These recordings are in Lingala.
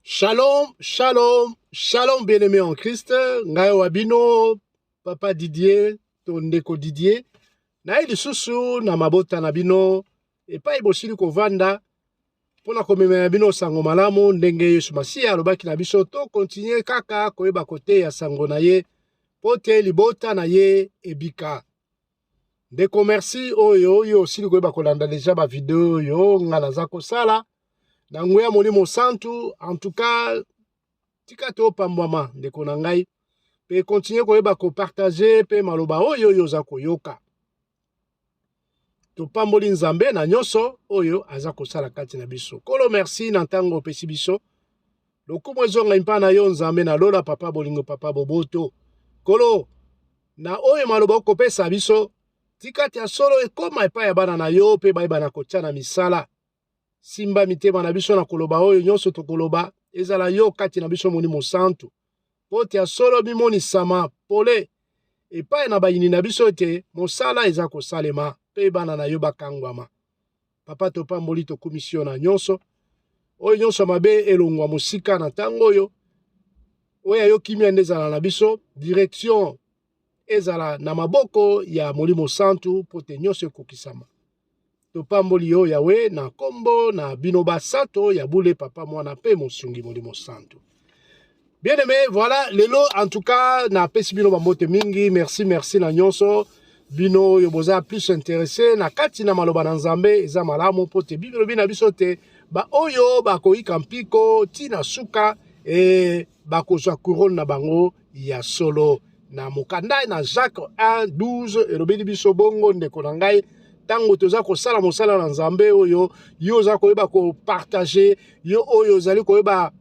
Shalom, shalom, shalom bien-aimé en Christ. Ngai wa bino papa Didier to ndeko Didier. Naye lisusu na mabota na bino epai bosili kovanda mpo na komemela bino sango malamu ndenge Yesu Masiya alobaki na biso to kontinue kaka koyeba koteya sango na ye mpo te libota na ye ebika. Ndeko merci oyo yo osili koyeba kolanda deja ba video oyo nga naza kosala na nguya Molimo Santu. En tout cas tika topambwama ndeko na ngai mpe continue koyeba kopartage mpe maloba oyo oyo oza koyoka. Topamboli Nzambe na nyonso oyo aza kosala kati na biso. Kolo merci na ntango opesi biso. Lokumu ezonga impa na yo Nzambe na lola, papa bolingo, papa boboto. Kolo, na oyo maloba okopesa biso, tika te ya solo ekoma epai ya bana na yo mpe bayeba na kotia na misala. Simba mitema na biso na koloba oyo nyonso tokoloba, ezala yo kati na biso Molimo Santu, mpo te ya solo mimonisama pole epai na bayini na biso ete mosala eza kosalema mpe bana na yo bakangwama. Papa, topamboli, tokumisi yo na nyonso oyo nyonso mabe elongwa mosika na ntango oyo oyo ya yo kimia nde ezala na biso, direction ezala na maboko ya Molimo Santu mpo te nyonso ekokisama. Topamboli yo Yawe na kombo na bino basato ya bule, Papa, Mwana mpe Mosungi Molimo Santu. Bien aimé, voilà lelo en tout cas na pesi bino bambote mingi, merci merci na nyonso bino oyo boza plus intéressé na kati na maloba na Nzambe. Eza malamu mpo te Bible elobi na biso te ba oyo bakoyika mpiko ti na suka e bakozwa couronne na bango ya solo. Na mokanda na Jacques 1 12 elobeli biso bongo. Ndeko na ngai, ntango toza kosala mosala na Nzambe oyo yo oza koyeba kopartage, yo oyo ozali koyeba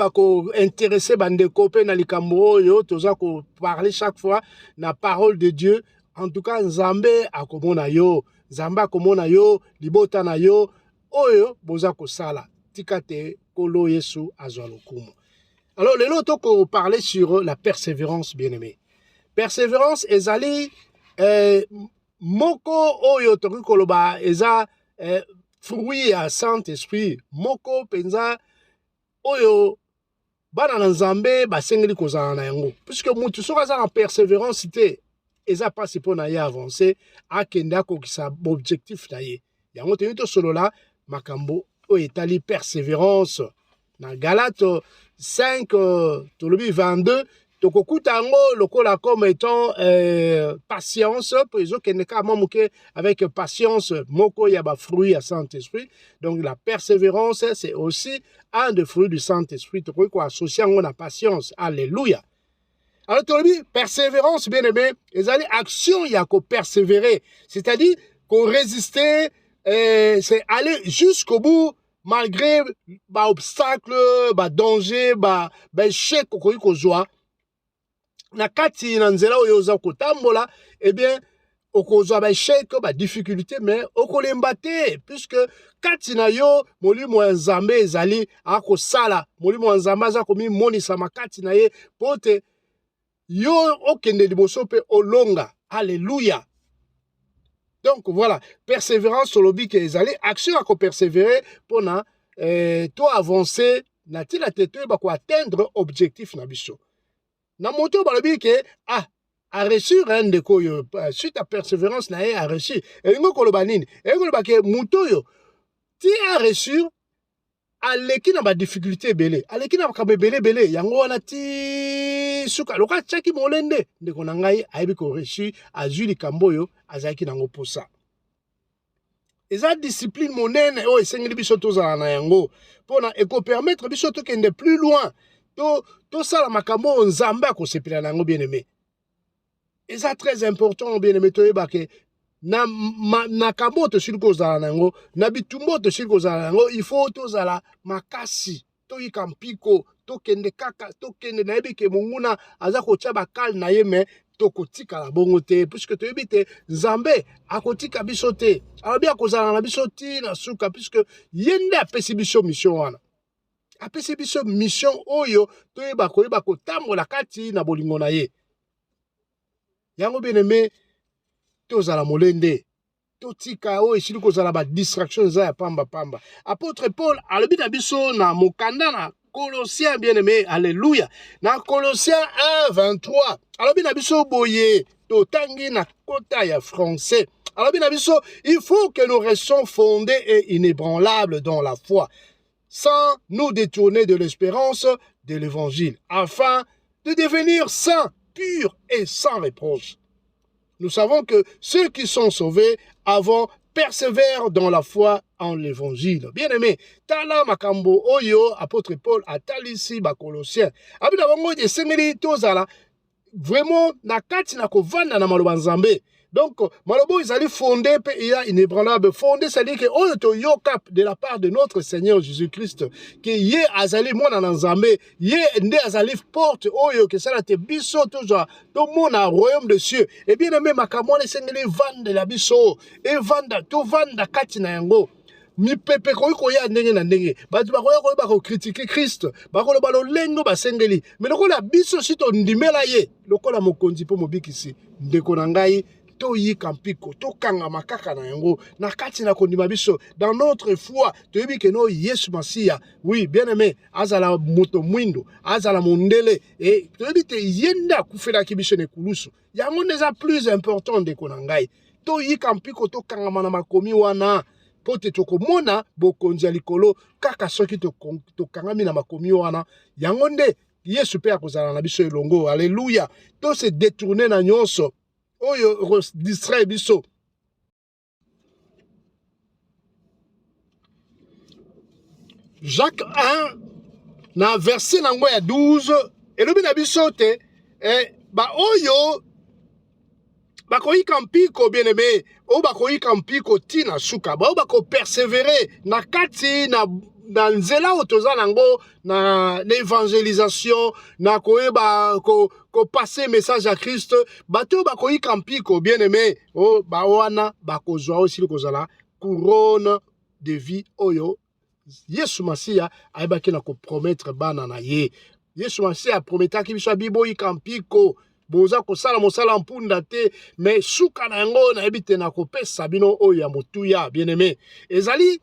kointeresse bandeko mpe na likambo oyo toza koparle chaque fois na parole de Dieu, en tout cas Nzambe akomona yo, Nzambe akomona yo, libota na yo oyo boza kosala. Tika te Nkolo Yesu azwa lokumu. Alors lelo tokoparle sur la persévérance, bien aimé. Persévérance ezali moko oyo tokoki koloba eza fruit ya Saint Esprit, moko mpenza oyo bana na Nzambe basengeli kozala na yango, puisque mutu soki aza na persévérance te, eza mpasi mpo na ye avance, akende akokisa objectif na ye. Yango toyei tosolola makambo oyo etali persévérance. Na Galate 5 tolobi 22, tokokuta yango lokola comme étant patience, mpo ezokende kaka mwa moke avec patience, moko ya bafruit ya Saint-Esprit. Donc la persévérance, c'est aussi un des fruits du Saint-Esprit, tokoki koassocie yango na patience. Alléluia. Alors tolobi persévérance, bien aimé, ezali action ya kopersévérer, c'est-à-dire korésister, c'est aller jusqu'au bout malgré baobstacle, badanger, baéchec okoki kozwa na kati na nzela oyo oza kotambola. Eh bien, okozwa baéchec, badifficulté, mais okolemba te, puisque kati na yo Molimo ya Nzambe ezali akosala. Molimo ya Nzambe aza komimonisama kati na ye mpo te yo okende liboso mpe olonga. Alleluya. Donc voilà, persévérance, tolobi ke ezali action ya kopersévérer mpona to avancer na ntina te toyeba koatteindre objectif na biso. Na moto oyo balobi ke ah, aréussir, ndeko oyo suite à persévérance na ye aréussir, elingi koloba nini? Elingi koloba ke moto oyo ti aréussir, aleki na badifficulté ebele, aleki na makambo ebele ebele. Yango wana ti suka lokola atiaki molende, ndeko na ngai, ayebi koréussir, azwi likambo oyo azalaki nango mposa. Eza discipline monene oyo esengeli biso tozala na yango mpona ekopermettre biso tokende plus loin, tosala makambo oyo Nzambe akosepela na yango. Bien aimé, eza très important, bien aimé, toyeba ke na makambo oyo tosili kozala na yango, na bitumba oyo tosili kozala na yango, il faut tozala makasi, toyika mpiko, tokende kaka, tokende. Nayebi ke monguna aza kotia bakale na ye, mais tokotikala bongo te, puisque toyebi te Nzambe akotika biso te. Alobi akozala na biso ti na suka, puisque ye nde apesi biso mission wana, apesi biso mission oyo toyeba koyeba kotambola kati na bolingo na ye. Yango, bien aimé, tozala molende. Totika oyo esili kozala ba distraction eza ya pamba pamba. Apôtre Paul alobi na biso na mokanda na Colossiens, bien aimé, alléluia. Na Colossiens 1 23 alobi na biso boye, totangi na kota ya français. Alobi na biso, il faut que nous restions fondés et inébranlables dans la foi, sans nous détourner de l'espérance de l'évangile, afin de devenir saints, purs et sans reproche. Nous savons que ceux qui sont sauvés avant persévèrent dans la foi en l'évangile. Bien-aimé, tala makambo oyo apôtre Paul atalisi ba Colossiens. Abi na bango esengeli tozala vraiment na kati na kovanda na maloba Nzambe. Donc, maloba oyo ezali fondé mpe eya inébranlable. Fondé, c'est-à-dire que oyo toyoka de la part de notre Seigneur Jésus-Christ, que ye azali mwana na Nzambe, ye nde azali porte oyo kesala te biso tozwa tomona royaume de cieux. Et bien aimé, makambo wana esengeli evandela biso, evanda, tovanda kati na yango. Mipepe ekoki koya ndenge na ndenge, bato bakoya koyeba kokritike Christ, bakoloba lolenge basengeli, me lokola biso si tondimela ye lokola mokonzi mpo mobikisi, ndeko na ngai, toyika mpiko, tokangama kaka na yango na kati na kondima biso dans notre foi. Toyebi ke no Yesu Masiya, oui, bien aimé, azala moto mwindo, azala mondele, e toyebi te ye nde akufelaki biso na ekulusu. Yango nde eza plus important. Ndeko na ngai, toyika mpiko, tokangama na makomi wana, mpo te tokomona bokonzi ya likolo kaka soki tokangami na makomi wana. Yango nde Yesu mpe akozala na biso elongo. Alleluya. Tose détourner na nyonso oyo ekodistraire biso. Jacques 1 na verset nango ya 12 elobi na biso te baoyo bakoyika mpiko, bien aimé, oyo bakoyika mpiko ntina suka, baoyo bakopersévérer na kati na nzela oyo toza nango na évangélisation, na koyeba kopasser message ya Christ, bato oyo bakoyika mpiko, bien aimé, oyo bawana bakozwa oyo esili kozala couronne de vie oyo Yesu Masiya ayebaki na kopromettre bana na ye. Yesu Masiya aprometaki biso, abi boyika mpiko, boza kosala mosala mpunda te, me suka na yango nayebi te na kopesa bino oyo ya motuya. Bien aimé, ezali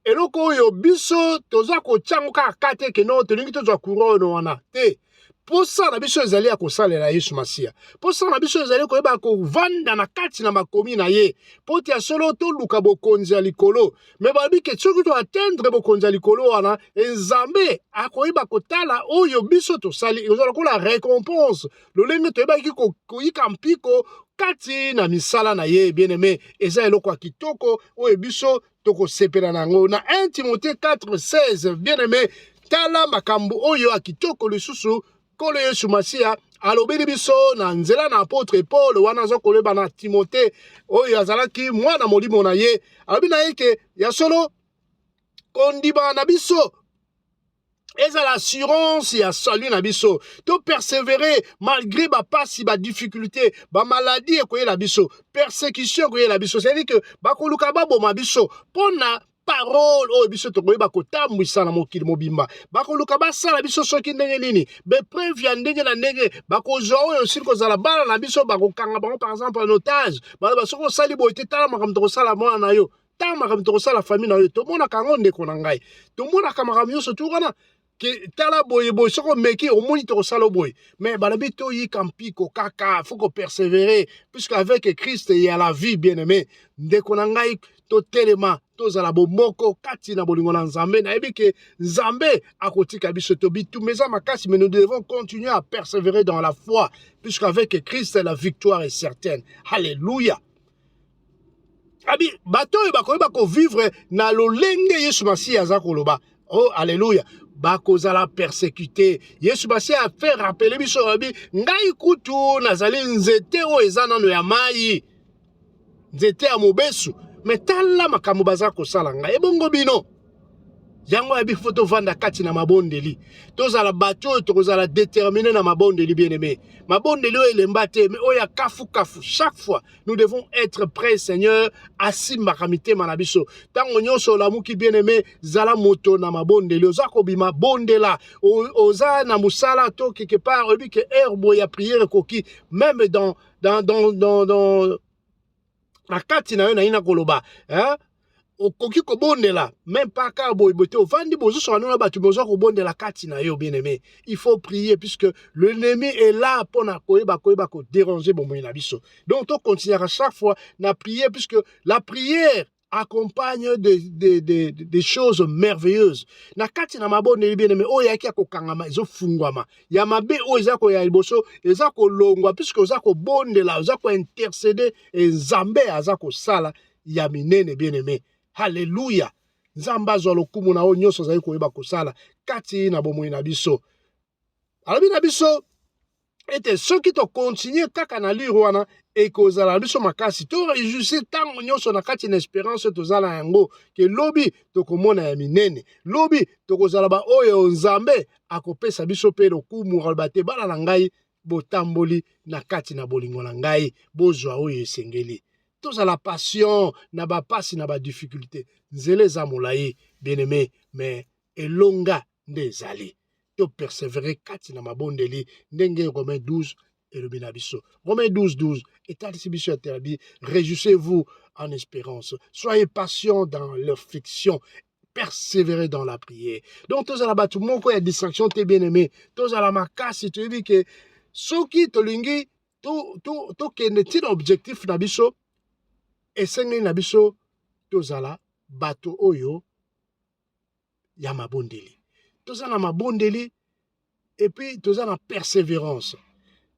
eloko oyo biso toza kotia yango kaka te ke no tolingi tozwa couronne wana te. Posa na biso ezali ya kosalela Yesu Masiya. Posa na biso ezali koyeba kovanda na kati na makomi na ye, mpo te ya solo toluka bokonzi ya likolo. Me balobi ke soki toatteindre bokonzi ya likolo wana, Nzambe akoyeba kotala oyo biso tosali, ekozala lokola récompense lolenge toyebaki koyika mpiko kati na misala na ye. Bien aimé, eza eloko ya kitoko oyo biso tokosepela na yango. Na 1 Timothée 4 16, bien aimé, tala makambo oyo ya kitoko lisusu Nkolo Yesu Masiya alobeli biso na nzela na apôtre Paul, wana aza koloba na Timothée oyo azalaki mwana molimo na ye. Alobi na ye ke ya solo kondima na biso ezala assurance ya salut na biso. Topersévérer malgré bapasi, badifficulté, bamaladi ekoyela biso, persécution ekoyela biso, c'est-à-dire que bakoluka baboma biso mpo na parole oyo biso tokoyeba kotambwisa na mokili mobimba. Bakoluka basala biso soki ndenge nini, baépreuve ya ndenge na ndenge bakozwa oyo osili kozala bana na biso, bakokanga bango par exemple en otage, baloba soki osali boye te, tala makambo tokosala mwana na yo, tala makambo tokosala famille na yo. Tomonaka yango, ndeko na ngai, tomonaka makambo nyonso tu wana ke tala boye boye, soki omeki, omoni tokosala boye. Mais balobi toyika mpiko kaka, faut kopersévérer, puisque avec Christ il y a la vie. Bien aimé, ndeko na ngai, totelema, tozala bomoko kati na bolingo na Nzambe. Nayebi ke Nzambe akotika biso to bitumba eza makasi, mais nous devons continuer à persévérer dans la foi, puisqu'avec Christ la victoire est certaine. Alléluia. Abi bato oyo bakoyeba kovivre na lolenge Yesu Masiya aza koloba, oh alleluya, bakozala persécuté. Yesu Masiya afaire rappeler biso, abi ngai kutu nazali nzete oyo eza nano ya mai, nzete ya mobesu, me tala makambo baza kosala ngai, ebongo bino? Yango yabi fo tovanda kati na mabondeli, tozala bato oyo tokozala déterminé na mabondeli. Bien aimé, mabondeli oyo elemba te, mais oyo ya kafukafu. Chaque fois nous devons être prêts. Seigneur asimbaka mitema na biso ntango nyonso. Olamuki, bien aimé, zala moto na mabondeli. Oza kobima, bondela. Oza na mosala to quelque part, oyebi ke heure boye ya prière ekoki, même dans Na kati na yo nayi koloba, hein? Okoki kobondela même pas kaka boye boye te, ovandi, bozosoka nano bato, boza kobondela kati na yo. Bien aimé, il faut prier puisque l'ennemi est là mpona koyeba kodéranger bomoi na biso. Donc tocontinuera chaque fois na prier, puisque la prière accompagne des choses merveilleuses. Na kati na mabondeli, bien aimé, oyo eyaki ya kokangama ezofungwama, ya mabe oyo eza koya liboso eza kolongwa, puisque oza kobondela, oza kointercéder e Nzambe aza kosala ya minene. Bien aimé, halleluya! Nzambe azwa lokumu na oyo nyonso azali koyeba kosala kati na bomoi na biso. Alobi na biso ete soki tocontinuer kaka na lire wana, ekozala na biso makasi. Toréjouir ntango nyonso na kati na espérance oyo toza na yango, ke lobi tokomona ya minene, lobi tokozala baoyo Nzambe akopesa biso mpe lokumu, aloba te: "Bana na ngai, botamboli na kati na bolingo na ngai, bozwa oyo esengeli." Tozala patient na bapasi, na badifficulté. Nzela eza molai, bien aimé, mais elonga nde ezali. Topersévérer kati na mabondeli, ndenge Romain 12 elobi na biso. Romain 12 12 etalisi biso ya telabi: "Réjouissez-vous en espérance, soyez patient dans l'affliction, persévérez dans la prière." Donc tozala bato moko ya distraction te, bien aimé, tozala makasi. Toyebi ke soki tolingi tokende ntina objectif na biso, esengeli na biso tozala bato oyo ya mabondeli. Toza na mabondeli et puis toza na persévérance.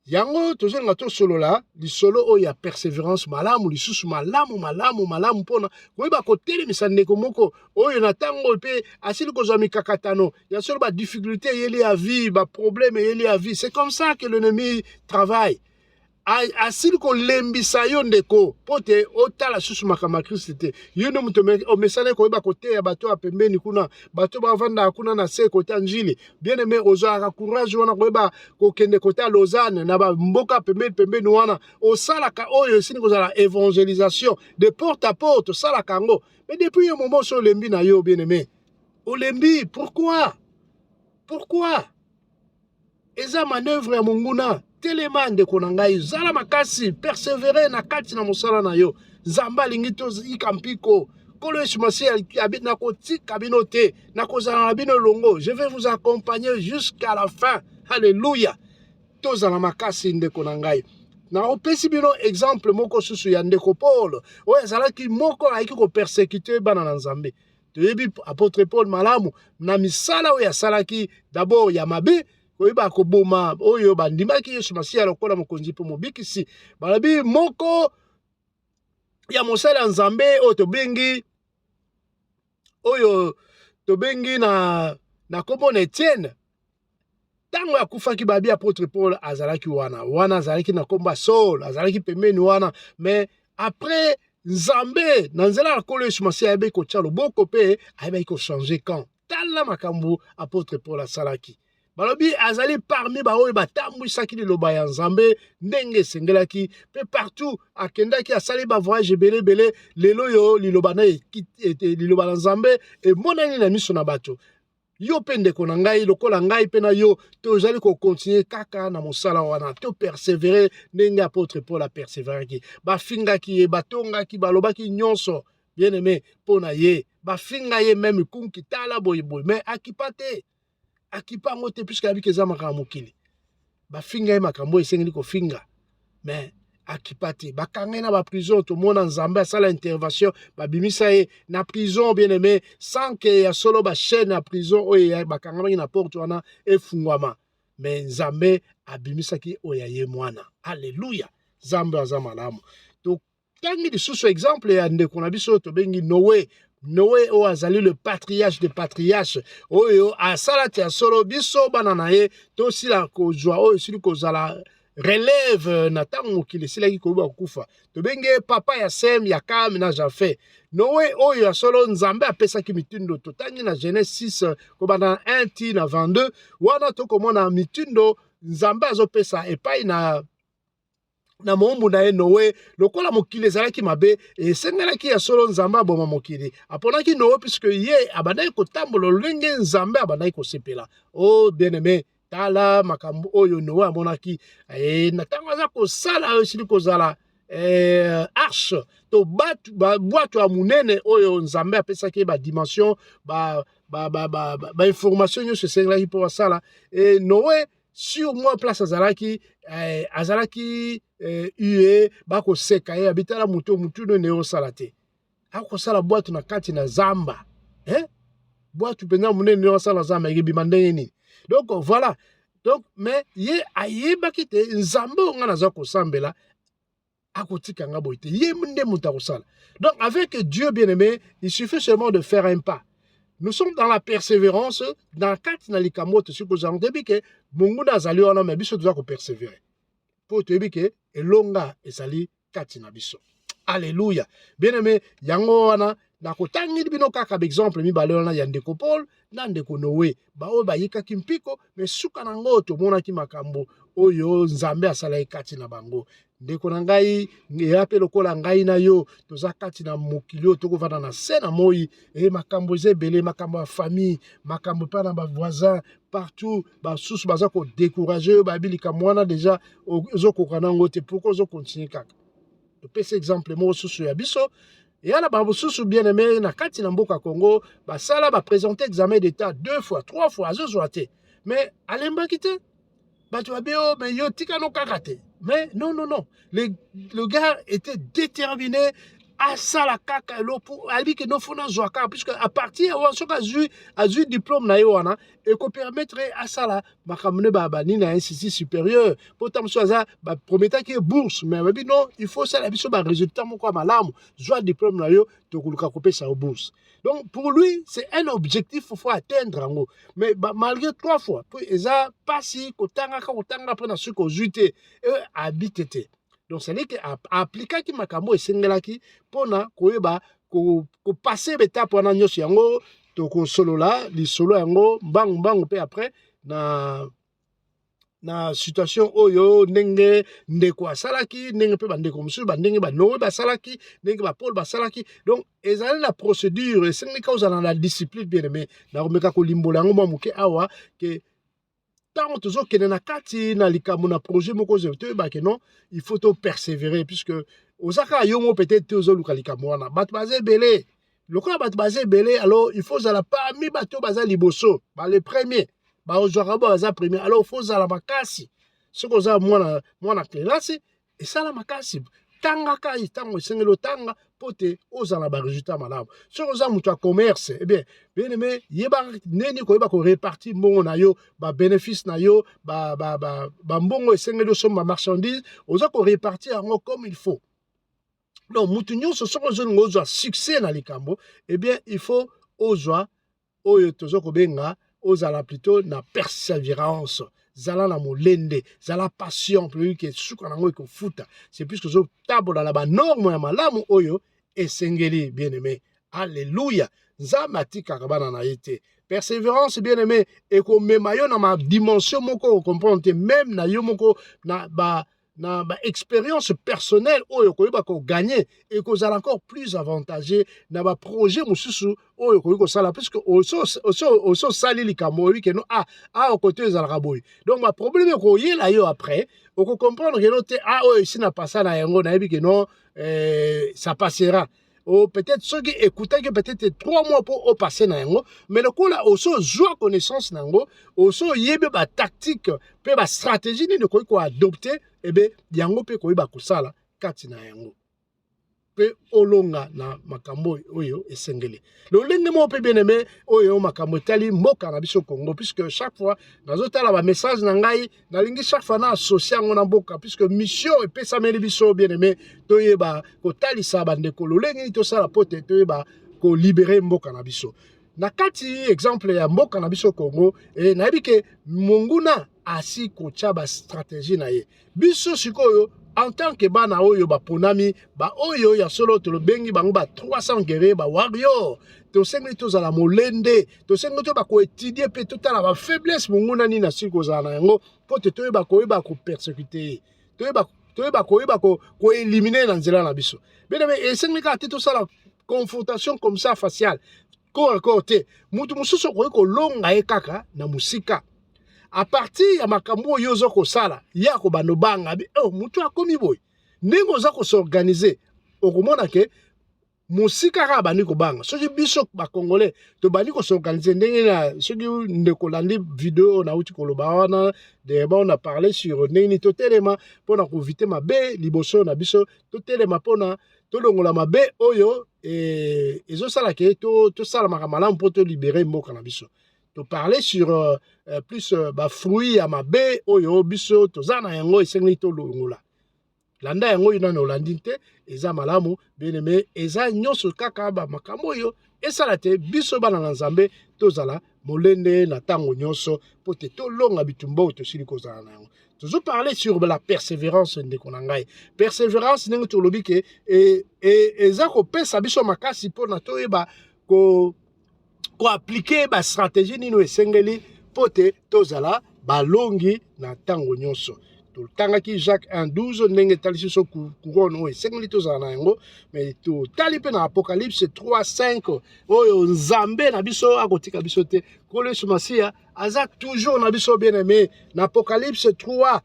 Yango tozolinga tosolola lisolo oyo ya persévérance malamu, lisusu malamu, malamu, malamu, mpona koyeba kotelemisa ndeko moko oyo na ntango mpe asili kozwa mikakatano ya solo, badifficulté eyeli ya vie, baproblème eyeli ya vie. C'est comme ça que l'ennemi travaille. Asili kolembisa yo, ndeko, mpo te otala susu makambo ya Kristo te. Yo nde moto omesani koyeba koteya bato ya pembeni kuna, bato bavandaka kuna na se kota Njili. Bien aimé, ozwaka courage wana koyeba kokende kota Lausanne, na bamboka pembeni pembeni wana, osalaka oyo esili kozala évangélisation de porte à porte, osalaka yango. Mais depuis yo moment oso olembi na yo, bien aimé, olembi. Pourquoi? Pourquoi? Eza manœuvre ya monguna. Telema, ndeko na ngai, zala makasi, persévère na kati na mosala na yo. Nzambe alingi toyika mpiko. Nkolo Yesu Masiya nakotika bino te, nakozala na bino elongo, je vais vous accompagner jusqu'à la fin. Halleluya! Tozala makasi, ndeko na ngai. Naopesi bino exemple moko susu ya ndeko Paul, oyo azalaki moko ayaki kopersécuter bana na Nzambe. Toyebi apôtre Paul malamu na misala oyo asalaki, d'abord ya mabe, koyeba koboma oyo bandimaki Yesu Masiya lokola mokonzi mpe mobikisi. Balobi moko ya mosali ya Nzambe oyo tobengi na nkombo na Etienne, ntango akufaki, babi apôtre Paul azalaki wana. Wana azalaki na nkombo ya Saul, azalaki pembeni wana. Mais après, Nzambe na nzela ya Nkolo Yesu Masiya ayebaki kotia loboko mpe ayebaki kochanger camp. Tala makambo apôtre Paul asalaki. Balobi azali parmi baoyo batambwisaki liloba ya Nzambe ndenge esengelaki, mpe partout akendaki, asali bavoyage ebele ebele. Lelo oyo liloba na liloba na Nzambe emonani na miso na bato. Yo mpe, ndeko na ngai, lokola ngai mpe na yo tozali kocontinuer kaka na mosala wana, topersévérer ndenge apôtre Paul apersévéraki. Bafingaki ye, batongaki, balobaki nyonso, bien aimé, mpo na ye. Bafinga ye même kunki, tala boyeboye, mais akipa te, akipa yango te, puisque ayebiki eza makambo mokili. Bafinga ye makambo oyo esengeli kofinga, mais akipa te. Bakanga ye na baprison. Tomona Nzambe asala intervention, babimisa ye na prison, bien aimé, sans ke ya solo bachaîne ya prison oyo bakangamaki na porte wana efungwama. Mais Nzambe abimisaki oyo ya ye mwana. Alleluya! Nzambe aza malamu. Totangi lisusu exemple ya ndeko na biso oyo tobengi Noé. Noé oyo azali le patriarche de patriarche, oyo asala ti ya solo biso bana na ye tosila kozwa oyo esili kozala relève na ntango mokili esilaki koyeba kokufa. Tobengi ye papa ya Sem, ya Kam na Jafet. Noé oyo ya solo Nzambe apesaki mitindo, totangi na Genèse 6 kobanda na 1 ti na 22. Wana tokomona mitindo Nzambe azopesa epai na mowumbu na ye Noe. Lokola mokili ezalaki mabe, esengelaki ya solo Nzambe aboma mokili, aponaki Noe, puisque ye abandaki kotambola lolenge Nzambe abandaki kosepela. O oh, bien aimé, tala makambo oyo Noe amonaki na ntango aza kosala oyo esili kozala. arche to bwato ya monene oyo Nzambe apesaki ye badimension, bainformation nyonso esengelaki mpo basala. E Noe sur mwa place azalaki ue bakoseka ye, abitala moto motu nini osala te, akosala bwato na kati na zamba, eh? Bwato mpenza monene osala zamba, ekebima ndenge nini? Donc voilà. Donc mais ye ayebaki te, Nzambe oyo ngai naza kosambela akotika nga boye te, ye nde moto akosala. Donc avec Dieu, bien aimé, il suffit seulement de faire un pas. Nous sommes dans la persévérance na kati na likambo oyo tosi kozala. Toyebi ke monguna azali wana, mais biso toza kopersévérer mpo toyebi ke elonga ezali kati na biso. Alleluya! Bien aimé, yango wana nakotangeli bino kaka baexemple mibale wana ya ndeko Paul na ndeko Noe, baoyo bayikaki mpiko, mais suka na yango tomonaki makambo oyo Nzambe asalaki kati na bango. Ndeko na ngai, eya mpe lokola ngai na yo toza kati na mokili oyo, tokovanda na se na moi e, makambo eza ebele, makambo ya famille, makambo epai na bavoisin, partout. Basusu baza kodécourager oyo bayebi likambo wana déjà ozokoka nango te, pourquoi ozocontinuer kaka? Topesi exemple moko susu ya biso eya na bamosusu, bien aimé, na kati na mboka Congo, basala baprésente examen d'état deux fois, trois fois, azozwa te, mais alembaki te. Bato babe o mais yo tikano kaka te. Mais non, non, non, le gars était déterminé, asala kaka eloko ayebi ke no faut nazwa kaka, puisque à partir wana soki azwi diplôme na ye wana, ekopermettre asala makambo ne banini na institut supérieur, mpo ta mosusu aza baprometaki ye bourse. Mais babi non, il faut osala biso barésultat moko ya malamu, zwa diplôme na yo, tokoluka kopesa yo bourse. Donc pour lui, c'est un objectif, faut atteindre yango. Mais malgré trois fois po eza mpasi kotangaka kotanga mpo na soki ozwi te, abi te te. Donc c'est-à-dire que aplikaki makambo esengelaki mpona koyeba kopasser baétape wana nyonso. Yango tokosolola lisolo yango mbangu mbangu mpe après na situation oyo, ndenge ndeko asalaki, ndenge mpe bandeko mosusu, bandenge banoe basalaki, ndenge bapaul basalaki. Donc ezali na procédure, esengeli ka ozala na discipline. Bien aimé, nakomeka kolimbola yango mwa moke awa ke ntango tozokende na kati na likambo na projet moko, toyebake non, il faut topersévérer, puisque oza kaka yo moko peut-être te ozoluka likambo wana, bato baza ebele. Lokola bato baza ebele, alors il faut ozala parmi bato oyo baza liboso, bale premier bazwaka bo baza premier. Alors faut ozala makasi. Soki oza mwana, mwana kelasi, esala makasi, tangaka ntango esengeli otanga mpo te ozala na baresultat malamu. Soki oza moto ya commerce, eh bien, bien aimé, yeba ndeni koyeba korépartir mbongo na yo, babénéfice na yo, bambongo esengeli osomba marchandise, oza korépartir yango comme il faut. Donc mutu nyonso, soki ozolinga ozwa succès na likambo, eh bien, il faut ozwa oyo toza kobenga ozala plutôt na persévérance, zala na molende, zala patient plutôt ke suka nango ekofuta. C'est puisque ozotambola na banorme ya malamu oyo esengeli. Bien aimé, alleluya! Nzambe atikaka bana na ye te. Persévérance, bien aimé, ekomema yo na madimension moko okocomprendre te, même na yo moko na baexpérience personnelle oyo okoyeba kogagner, ekozala encore plus avantageux na baprojet mosusu oyo okoki kosala, puisque osi osali likambo, oyebi ke no, ah, awa kote ezalaka boye. Donc baproblème ekoyela yo après, okocomprendre ke no te, ah, oyo esi na pasa na yango, nayebi ke non, ça passera. O peut-être soki ekutaki peut-être 3 mois mpo opasse na yango, mais lokola osi ozwa connaissance na yango, osi oyebi batactique mpe bastratégie nini okoki koadopter, ebe yango mpe koyeba kosala kati na yango mpe olonga na makambo oyo esengeli. Lolenge moko mpe, bien aimé, oyo makambo etali mboka na biso Congo, puisque chaque fois nazotala bamessage na ngai, nalingi chaque fois na associe yango na mboka, puisque mission epesameli biso, bien aimé, toyeba kotalisa bandeko lolenge nini tosala po te toyeba kolibérer mboka na biso. Na kati exemple ya mboka na biso Congo, nayebi ke monguna asi kotya bastratégie na ye. Biso sikoyo, en tant que bana oyo baponami, baoyo ya solo tolobengi bango ba 300 guerrier, bawarrior, tosengeli tozala molende, tosengeli toyeba koétudier mpe totala bafaiblesse monguna nini asili kozala na yango, mpo te toyeba koyeba kopersécuter ye, toyeba koyeba koéliminer na nzela na biso. Bien aimé, esengeli kaka te tosala confrontation comme ça, faciale, corps à corps te. Mutu mosusu okoki kolonga ye kaka na mosika, à partir ya makambo oyo oza kosala, ye akobanda obanga bi oh, mutu akomi boye. Ndenge oza kos'organiser, okomona ke mosika kaka bandi kobanga. Soki biso bacongolais tobandi kos'organiser ndenge na, soki ndeko olandi video oyo nauti koloba wana, dernièrement on a parlé sur ndenge nini totelema mpona koéviter mabe liboso na biso, totelema mpona tolongola mabe oyo ezosala ke tosalamaka malamu mpo tolibérer mboka na biso. Toparler sur plus bafruit ya mabe oyo biso toza na yango, esengeli tolongola. Landa yango oyo nano olandi te, eza malamu. Bien-aimé, eza nyonso kaka bamakambo oyo esala te biso bana na Nzambe tozala molende na ntango nyonso mpo te tolonga bitumba oyo tosili kozala na yango. Tozoparler sur la persévérance, ndeko na ngai. Persévérance, ndenge tolobi ke eza kopesa biso makasi mpona toyeba koappliquer bastratégie nini oyo esengeli mpo te tozala balongi na ntango nyonso. Totangaki Jacques 1:12, ndenge etalisi biso couronne oyo esengeli tozala na yango. Mais totali mpe na Apocalypse 3:5, oyo Nzambe na biso akotika biso te. Nkolo Yesu Masiya aza toujours na biso. Bien aimé, na Apocalypse 3,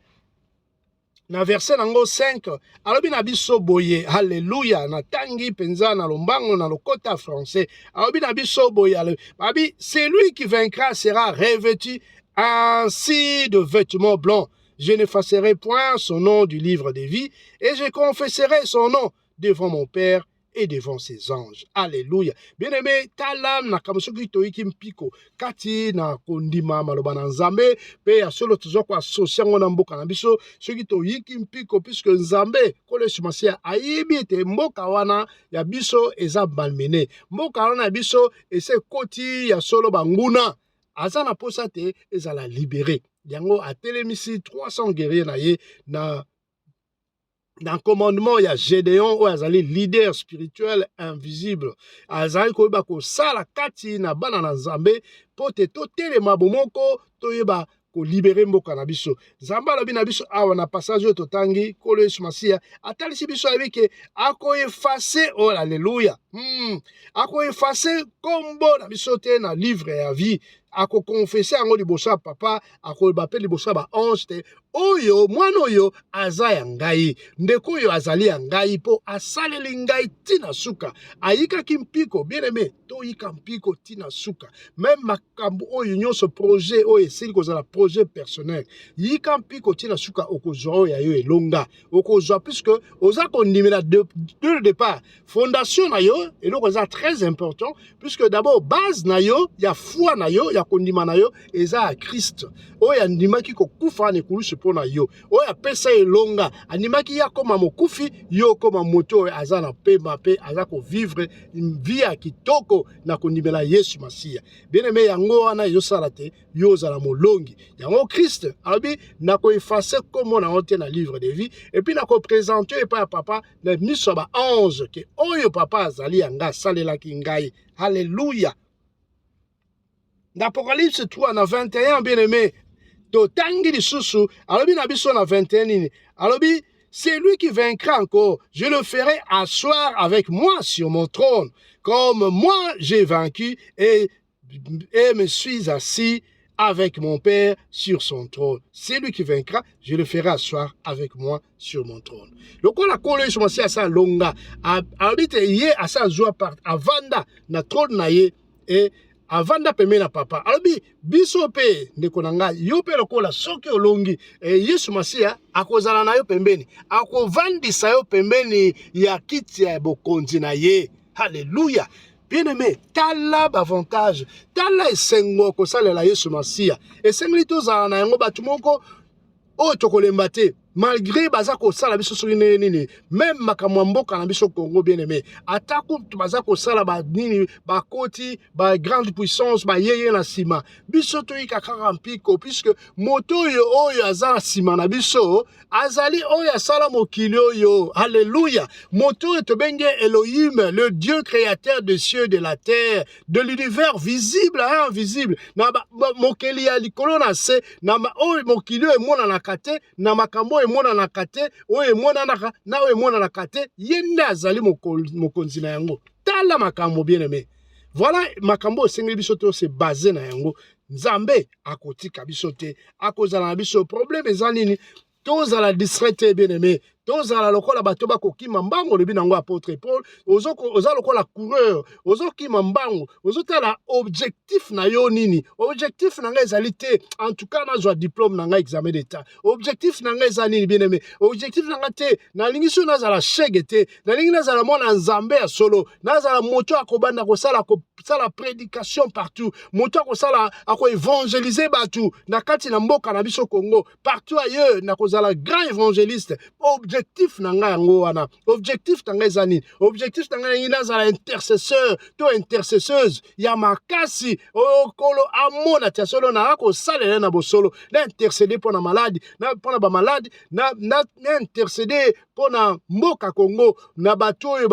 na verset nango 5, alobi na biso boye. Halleluya! Natangi mpenza na lombango na lokota français. Alobi na biso boye, babi: "Celui qui vaincra sera revêtu ainsi de vêtements blancs. Je n'effacerai point son nom du livre de vie et je confesserai son nom devant mon Père et devant ses anges." Alléluia! Bien-aimé, tala makambo. Soki toyiki mpiko kati na kondima maloba na Nzambe mpe ya solo, tozwa koassocier yango na mboka na biso. Soki toyiki mpiko, puisque Nzambe Nkolo Yesu Masiya ayebi ete mboka wana ya biso eza malmené, mboka wana ya biso ese ekoti ya solo banguna, aza na posa te ezala libéré. Yango atelemisi 300 guerrier na ye na commandement ya Gédéon, oyo azali leader spirituel invisible, azali koyeba kosala kati na bana na Nzambe mpo te totelema bomoko, toyeba kolibérer mboka na biso. Nzambe alobi na biso awa na passage oyo totangi, Nkolo Yesu Masiya atalisi biso, ayebi ke akoeffacer, oh alleluya, akoeffacer nkombo na biso te na livre ya vie. Akoconfesser yango liboso ya Papa, akoloba mpe liboso ya baange te: oyo mwana oyo aza ya ngai, ndeko oyo azali ya ngai, mpo asaleli ngai ntina suka, ayikaki mpiko. Bien aimé, toyika mpiko ntina suka. Même makambo oyo nyonso, projet oyo esili kozala projet personnel, yika mpiko ntina suka, okozwa oyo ya yo elonga, okozwa, puisque oza kondimela dès le départ fondation na yo. Eloko eza très important, puisque d'abord base na yo ya foi na yo, ya kondima na yo, eza ya Christ oyo andimaki kokufa na ekulusu mpo na yo, oyo apesa elonga, andimaki ye akóma mokufi, yo okóma moto oyo aza na pema mpe aza kovivre vie ya kitoko na kondimela Yesu Masiya. Bien aimé, yango wana ezosala te yo ozala molongi. Yango Christ alobi: nakoeffacer nkombo na yo te na livre de vie, et puis nakoprésenter epai ya Papa na miso ya baange ke oyo Papa azali ya ngai, asalelaki ngai. Halleluya! Na Apocalypse 3 na 21, bien aimé, totangi lisusu, alobi na biso na 21 nini? Alobi: "C'est lui qui vaincra encore, je le ferai asseoir avec moi sur mon trône, comme moi j'ai vaincu et me suis assis avec mon Père sur son trône. C'est lui qui vaincra, je le ferai asseoir avec moi sur mon trône." Lokola Nkolo Yesu Masiya asa alonga, alobi te ye asa azwa part, avanda na trône na ye e avanda pembeni na Papa. Alobi biso mpe, ndeko na ngai, yo mpe lokola soki olongi e, Yesu Masiya akozala na yo pembeni, akovandisa yo pembeni ya kiti ya bokonzi na ye. Halleluya! Bien aimé, tala baavantage, tala esengo kosalela Yesu Masiya. Esengeli tozala na yango bato moko oyo tokolemba te, malgré baza kosala biso soki ndenge nini. Même makambo ya mboka na biso Congo, bien aimé, ata kutu baza kosala banini, bakoti bagrande puissance, bayeye na nsima, biso toyika kaka mpiko, puisque moto oyo oyo aza na nsima na biso azali oyo asala mokili oyo. Alleluya! Moto oyo tobengi Elohim, le Dieu créateur des cieux, de la terre, de l'univers visible et invisible, na mokeli ya likolo na se, na oyo mokili oyo emonanaka te, na makambo oyo emonanaka te, oyo emonanaka na oyo emonanaka te, ye nde azali mokonzi na yango. Tala makambo, bien aimé, voilà makambo oyo esengeli biso to se baser na yango. Nzambe akotika biso te, akozala na biso. Problème eza nini? Tozala distrait te, bien aimé. Tozala lokola bato bakokima mbangu, olobi nango apôtre Paul. Oza lokola coureur, ozokima mbangu, ozotala objectif na yo nini. Objectif na ngai ezali te en tout cas nazwa diplôme na ngai, examen d'état. Objectif na ngai eza nini, bien aimé? Objectif na ngai te, nalingi so nazala shege te, nalingi nazala mwana Nzambe ya solo, nazala moto akobanda kosala prédication partout, moto akosala, akoévangéliser bato na kati na mboka na biso Congo, partout ailleurs, nakozala grand évangéliste. Objectif na ngai yango wana. Objectif na ngai eza nini? Objectif na ngai, nalingi nazala intercesseur to intercesseuse ya makasi, oyo Nkolo amona tia solo nanga kosalela na bosolo, na intercéder mpo na maladi, mpo na bamaladi, na intercéder mpo na mboka Congo, na bato oyo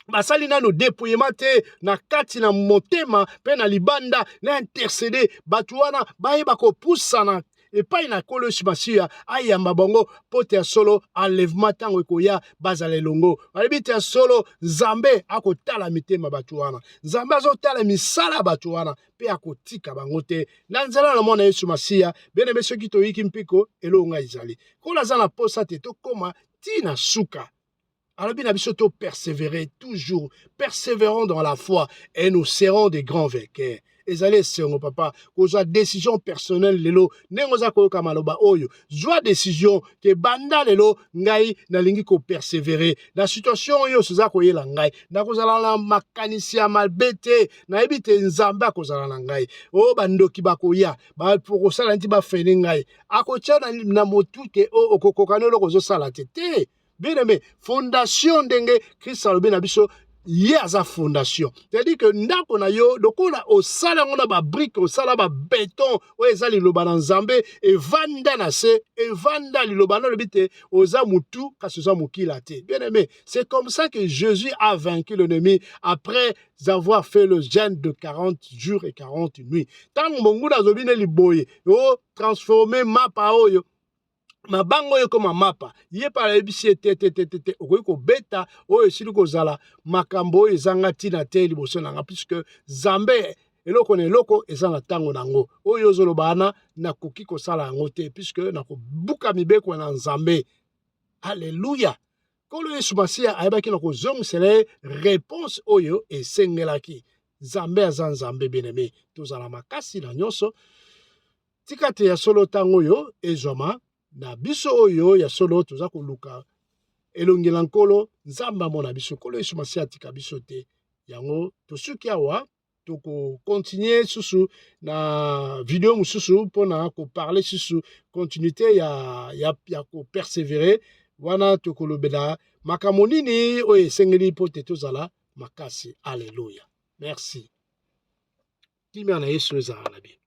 basali nano dépouillement te na kati na motema mpe na libanda, na intercéder bato wana bayeba kopusana epai na Nkolo Yesu Masiya, ayamba bango mpo te ya solo enlèvement ntango ekoya bazala elongo. Balobi te ya solo Nzambe akotala mitema bato wana, Nzambe azotala misala ya bato wana mpe akotika bango te na nzela na mwana Yesu Masiya. Bien-aimé, soki toyiki mpiko, elonga ezali. Nkolo aza na posa te tokóma ntina suka. Alobi na biso to persévérer toujours, persévérons dans la foi et nous serons des grands vainqueurs. Ezali esengo, papa, kozwa décision personnelle lelo. Ndenge oza koyoka maloba oyo, zwa décision ke banda lelo ngai nalingi kopersévérer na situation oyo nyonso eza koyela ngai. Nakozala na makanisi ya mabe te, nayebi te Nzambe akozala na ngai. Oyo bandoki bakoya kosala neti bafene ngai, akotia na motu ke okokoka na eloko ozosala te te. Bien aimé, fondation, ndenge Christ alobi na biso, ye aza fondation, c'est-à-dire que ndako na yo, lokola osala yango na babriques, osala babéton oyo eza liloba na Nzambe, evanda na se, evanda liloba na olobi te oza mutu kasi oza mokila te. Bien aimé, c'est comme ça que Jésus a vaincu l'ennemi après avoir fait le jeûne de 40 jours et 40 nuits. Ntango monguna azobi ne liboye o transforme mapa oyo, mabanga oyo ekoma mapa, ye mpe ayebisi ye te, te, te, te, te, okoki kobeta oyo esili kozala makambo oyo ezanga ntina te liboso na nga, puisque Nzambe, eloko na eloko eza na ntango na yango. Oyo ozoloba wana, nakoki kosala yango te, puisque nakobuka mibeko na Nzambe. Alleluya! Nkolo Yesu Masiya ayebaki na kozongisela ye réponse oyo esengelaki. Nzambe aza Nzambe. Bien-aimé, tozala makasi na nyonso. Tika te ya solo ntango oyo ezwama na biso oyo ya solo toza koluka elongi na Nkolo. Nzambe amona biso. Nkolo Yesu Masiya atika biso te. Yango tosuki awa, tokocontinuer susu na video mosusu mpona koparler susu continuité ya kopersévérer wana. Tokolobela makambo nini oyo esengeli mpo te tozala makasi. Alleluya, merci. Kimia na Yesu ezala na bino.